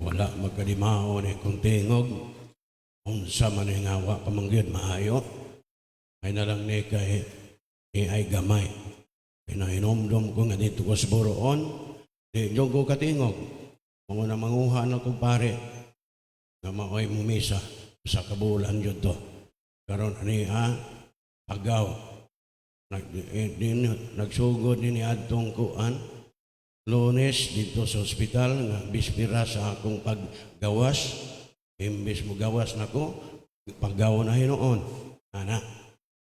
Wala magkadimao ni kung tingog. Unsa man nga wa pa man gyud maayo. Ay na lang ni kay ay gamay. Pinahinomdom ko nga dito ko sa Boroon, di jud ko katingog. Mga na manguha na ko pare nga maoy mumisa sa kabulan jud to. Karon ani pagaw. Nagsugod ni adtong kuan Lunes dito sa ospital nga bispira sa akong paggawas. Imbes mo gawas nako, paggaw na hinuon. Ana,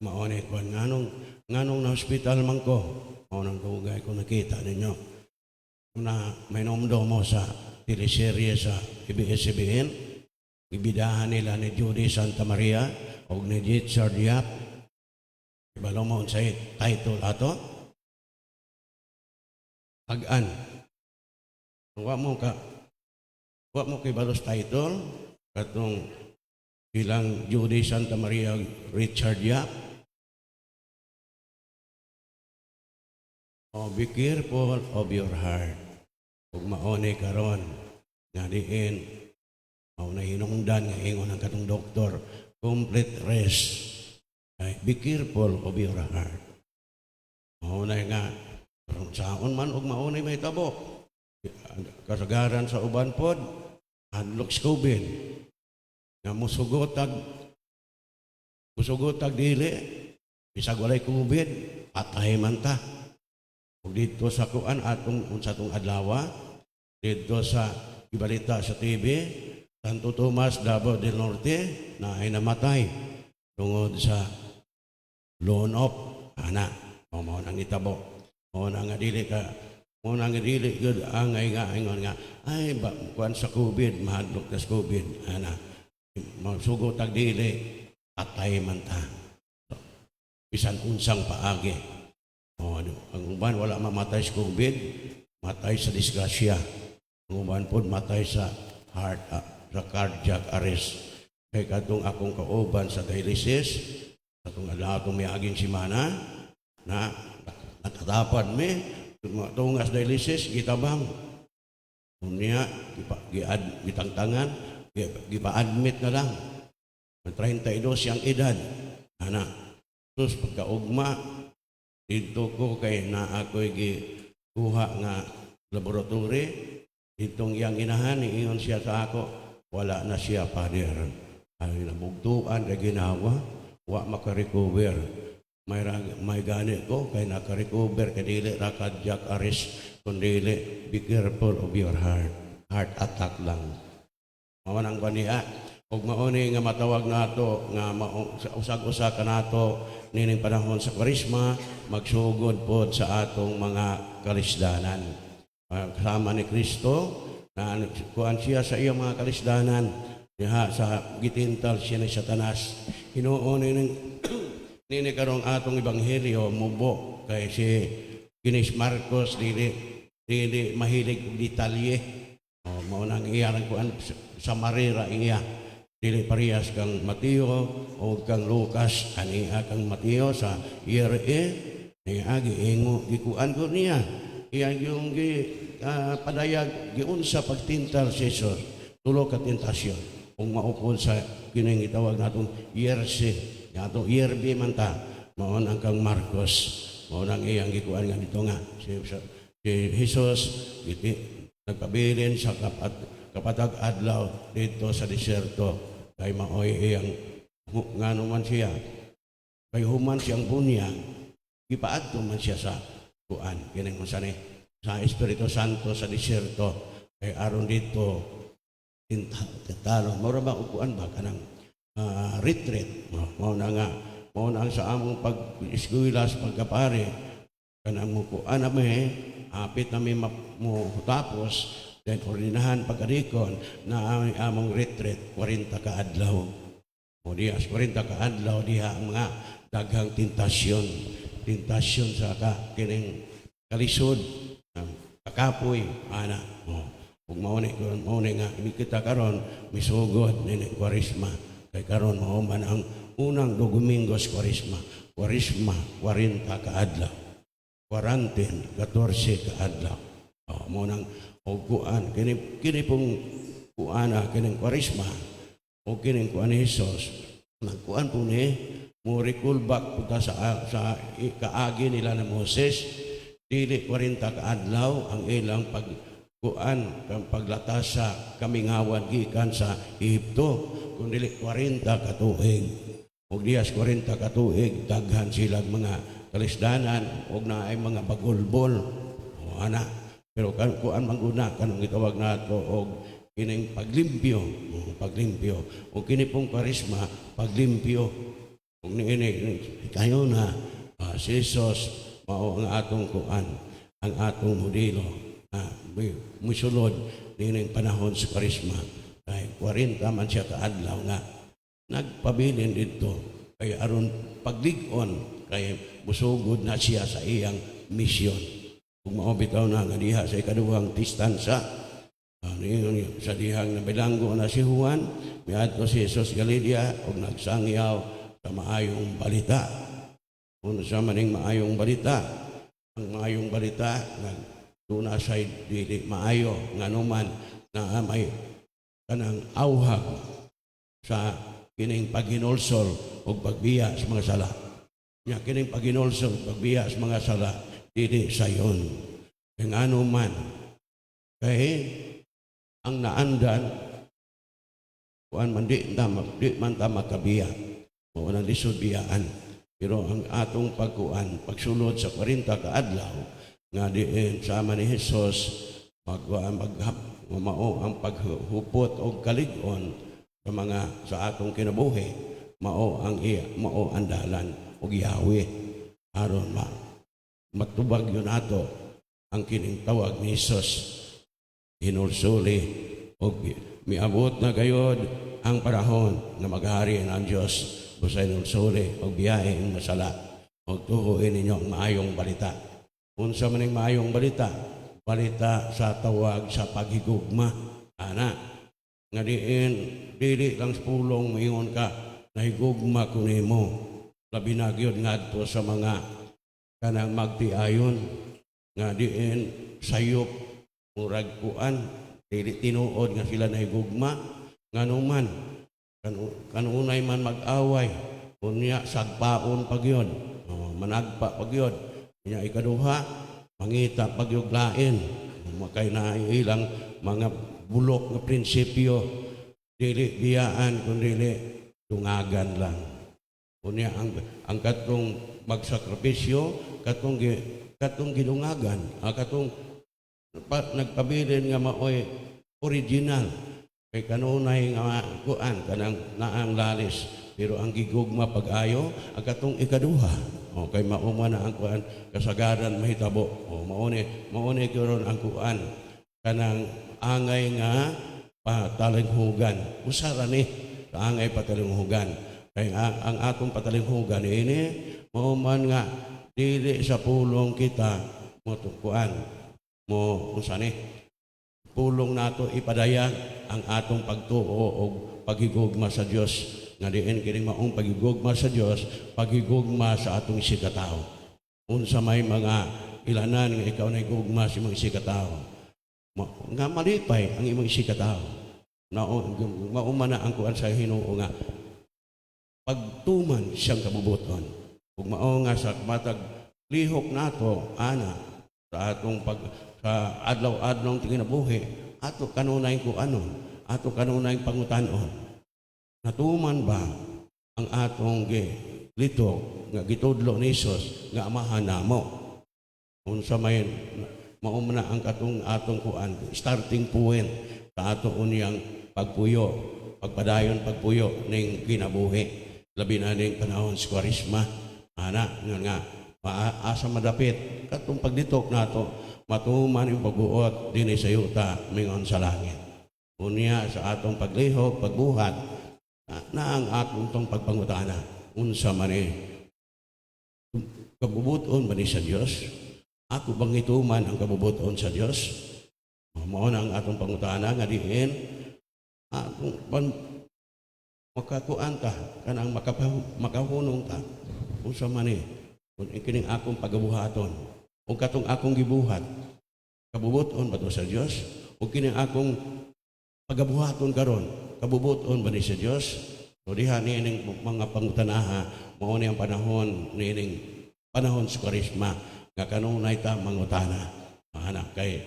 mao ni kuan nganong na ospital man ko. Mao nang dugay ko nakita ninyo. Na may mo sa teleserye sa ABS-CBN. Gibidahan nila ni Judy Santa Maria o ni Richard Yap. Ibalo mo unsay title ato? Pag-an. Wa mo kay balos title katong ilang Judy Santa Maria, Richard Yap. Oh, be careful of your heart. Ug maone karon nga diin mao na hinungdan nga ingon ang katong doktor, complete rest. Ay, be careful of your heart. Mao na nga karon saon man ug maunay may tabo. Kasagaran sa uban pod hadlok sa COVID nga musugotag dili bisag walay COVID, patay man ta. Ug dito sa kuan atong unsa tong adlaw dito sa ibalita sa TV, Santo Tomas, Davao del Norte, na ay namatay tungod sa loan off ana. O mao nang itabo, mao na nga dili ka, mao na nga dili gyud ang ay nga ingon nga ay ba kuan sa COVID, mahadlok ta sa COVID ana, masugot tag dili, patay man ta bisan unsang paagi. O, ano, ang uban wala mamatay sa COVID, matay sa disgrasya. Ang uban pod matay sa heart, sa cardiac arrest. Kay katong akong kauban sa dialysis, atong adlaw atong miaging simana, na nakatapad mi, tungas dialysis, gitabang. Unya, giad, gitangtangan, gipa-admit na lang. 32 siyang edad. Ana. Tapos pagkaugma, dito ko kay na ako'y gikuha nga laboratory, itong iyang inahan, iingon siya sa ako, "Wala na siya, Father." Ay, nabugtuan kay ginawa, wa makarecover. May gani ko, kay nakarecover, kay dili ra cardiac arrest, kundi be careful of your heart. Heart attack lang. Mao nang kaniya. Ug mauni nga matawag nato nga usag-usa kanato nining panahon sa Kwaresma, magsugod pod sa atong mga kalisdanan. Kasama ni Kristo na kuan siya sa iyang mga kalisdanan diha sa gitintal siya ni Satanas. Hinuon nining nini karong atong ebanghelyo mubo kay si Ginis Marcos dili dili mahilig og detalye. Oh, mao nang iya ang kuan sa marira iya. Dili parehas kang Mateo o kang Lucas. Ani kang Mateo sa year E niya giingo gikuan ko niya. Iya yung gi padayag giunsa pagtintal si Jesus. Tulo ka tentasyon. Kung maupod sa kining gitawag natong year C, atong year B man ta, mao ang kang Marcos. Mao nang iyang gikuan nga dito nga si Jesus giti nagpabilin sa kapatag adlaw dito sa disyerto kay maoy iyang ngano man siya kay human siyang bunyag, gipaadto man siya sa kuan kining unsa ni sa Espiritu Santo sa disyerto kay aron dito tintalo mura ba og kuan ba kanang retreat. No, mao na nga mao na ang sa among pag-eskwela sa pagkapare kanang mo kuan na mi apit na mi mo tapos, then ordinahan pagkadikon na ang among retreat 40 ka adlaw. O diya sa 40 ka adlaw diha ang mga daghang tentasyon, tentasyon sa ka kining kalisod, ang kakapoy ana. O ug mao ni nga ini kita karon misugod nini Kwaresma kay karon mao man ang unang Domingo sa Kwaresma. Kwaresma 40 ka adlaw, quarantine 14 ka adlaw. O, mao nang og kuan kini kini pong Kuana kining Kwaresma o kining kuan ni Jesus, nagkuan po ni mo recall back punta sa kaagi nila ni Moses. Dili 40 ka adlaw ang ilang pag kuan kang paglatas sa kamingawan gikan sa Ehipto, kun dili 40 ka tuig. Ug diyas 40 ka tuig, daghan silang mga kalisdanan ug naay mga bagulbol o ana. Pero kan kuan man guna kanang gitawag nato og kining paglimpyo, o, paglimpyo. O kini pong Kwaresma, paglimpyo. Ug niini kayo na si Jesus mao ang atong kuan, ang atong modelo. Musulod niining panahon sa Kwaresma. Kay 40 man siya kaadlaw nga nagpabilin dito kay aron paglig-on kay musugod na siya sa iyang misyon. Kung mao bitaw na nga diha sa ikaduhang distansya, niingon sa dihang nabilanggo na si Juan, miadto si Jesus Galilea ug nagsangyaw sa maayong balita. Unsa maning maayong balita? Ang maayong balita nga duna say dili maayo, nganuman na may kanang awhag sa kining paghinulsol ug pagbiya sa mga sala. Nya kining paghinulsol ug pagbiya sa mga sala dili sayon. Kay ngano man, kay ang naandan kuan man, di man ta makabiya. Mao nang lisod biyaan. Pero ang atong pagkuan, pagsulod sa 40 ka adlaw nga diin sama ni Jesus magkuan, mao ang paghupot og kalig-on sa mga sa atong kinabuhi, mao ang iya, mao ang dalan og Yahweh aron ma matubag yun ato ang kining tawag ni Jesus, "Hinulsuli og miabot na gayod ang panahon nga maghari na ang Dios. Busa hinulsuli og biyahe ang masala og tuhuin ninyo ang maayong balita." Unsa man ang maayong balita? Balita sa tawag sa paghigugma ana, nga diin dili lang sa pulong moingon ka, "Nahigugma ko nimo." Labi na gyud ngadto sa mga kanang magtiayon nga diin sayop, murag kuan, dili tinuod nga sila nahigugma. Nganuman kanunay man mag-away, unya sagpaon pag yun, oh, managpa pag yun. Unya ikaduha, mangita pag yung lain, makay na ilang mga bulok nga prinsipyo, dili biyaan kun dili dungagan lang. Unya ang katong magsakripisyo, katong gidungagan, katong nagpabilin nga maoy original, kay kanunay nga kuan kanang naang lalis, pero ang gigugma pag-ayo ang katong ikaduha. O kay mao man na ang kuan, kasagaran mahitabo. O mao ni karon ang kuan kanang angay nga patalinghugan. Usa ra ni sa angay patalinghugan, kay ang atong patalinghugan ini mao man nga dili sa pulong kita mo kuan mo, unsa ni pulong nato ipadayag ang atong pagtuo o paghigugma sa Dios, nga diin kining maong paghigugma sa Dios, paghigugma sa atong isigkatawo. Unsa may mga ilanan nga ikaw nahigugma sa imong isigkatawo nga malipay ang imong isigkatawo na mao man na ang kuan sa Hinoo nga pagtuman siyang kabubuton, ug mao nga sa matag lihok nato ana sa atong pag sa adlaw-adlaw kinabuhi ato kanunay kuanon, ato kanunay pangutanon, natuman ba ang atong gi litok nga gitudlo ni Jesus nga amahan namo? Unsa may mao man na ang katong atong kuan, starting point sa ato unyang pagpuyo, pagpadayon pagpuyo ning kinabuhi, labi na ning panahon sa Kwaresma ana, nga asa madapit katong pagditok nato, matuman yung pagbuot dinhi sa yuta mingon sa langit. Unya sa atong paglihok, pagbuhat na ang atong tong pagpangutana, unsa man eh, kabubuton ba ni sa Dios? Ako bang ituman ang kabubuton sa Dios? Mao na ang atong pangutana nga diin atong makakuan ta kanang makahunong ta, unsa man eh kung kining akong pagabuhaton o katong akong gibuhat, kabubuton ba to sa Dios, o kining akong Pagabuhaton karon, kabubuton ba ni sa Dios? So diha niining mga pangutanaha, mao ni ang panahon niining panahon sa Kwaresma nga kanunay ta mangutana. Ana kay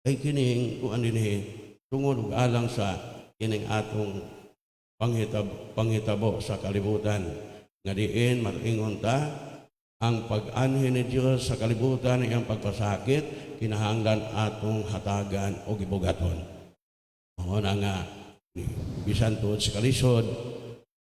kining kuan dinhi tungod ug alang sa kining atong panghitabo sa kalibutan nga diin maringon ta ang pag-anhi ni Dios sa kalibutan, iyang pagpasakit, kinahanglan atong hatagan og gibugaton. Mao na nga bisan tuod sa kalisod,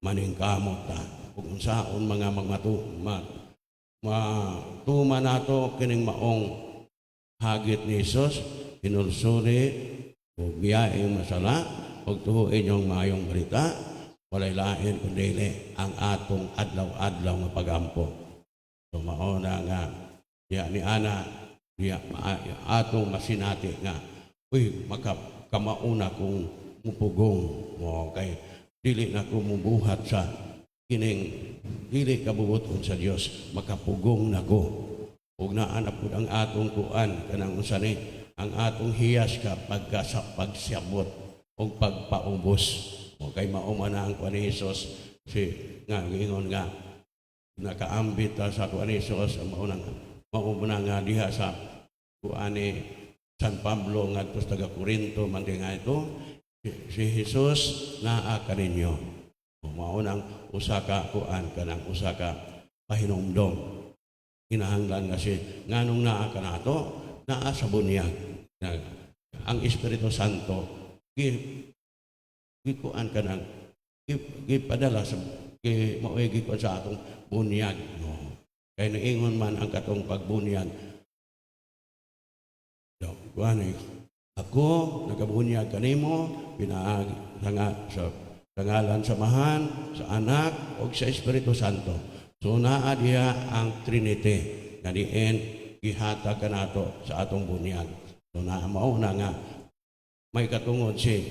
maningkamot ta ug unsaon mga magmatu ma, matuma nato kining maong hagit ni Hesus: hinulsuli ug biyaing masala ug tuhuin yung maayong balita. Walay lain kundi ang atong adlaw-adlaw nga pagampo. So mao na nga diya ni ana diya atong masinati nga, uy, maka kamauna kung mupugong mo kay dili na ko mubuhat sa kining dili kabubuton sa Dios, makapugong na ko. Ug naa na pud ang atong kuan, kanang unsa ni ang atong hiyas ka pagka sa pagsabot ug pagpaubos o kay mao man na ang kuan ni Hesus, si nga giingon nga nakaambit ta sa kuan ni Hesus. Mao man nga diha sa kuan ni San Pablo ngadto sa taga Corinto man nga ito si Jesus naa kaninyo. Mao nang usa ka kuan, kanang usa ka pahinumdom, kinahanglan nga si nganong naa kanato, naa sa bunyag. Ang Espiritu Santo gi gikuan kanang gipadala sa gi mao'y gikuan sa atong bunyag, no? Kay naingon man ang katong pagbunyag. So, kuan eh, ako nagabunyag kanimo pinaagi sa ngalan sa Amahan, sa Anak ug sa Espiritu Santo. So naa diha ang Trinity nga diin gihatag kanato sa atong bunyag. So naa mao na nga may katungod si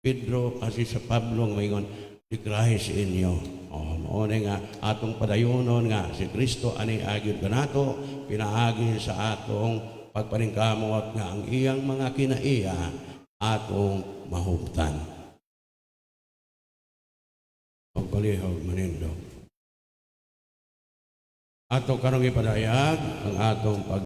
Pedro kasi sa Pablo nga maingon si Christ inyo. Oh, mao na nga atong padayonon nga si Kristo ani agyud kanato pinaagi sa atong pagpaningkamot nga ang iyang mga kinaiya atong mahuptan. Pagpalihog manindog. Ato karong ipadayag ang atong pag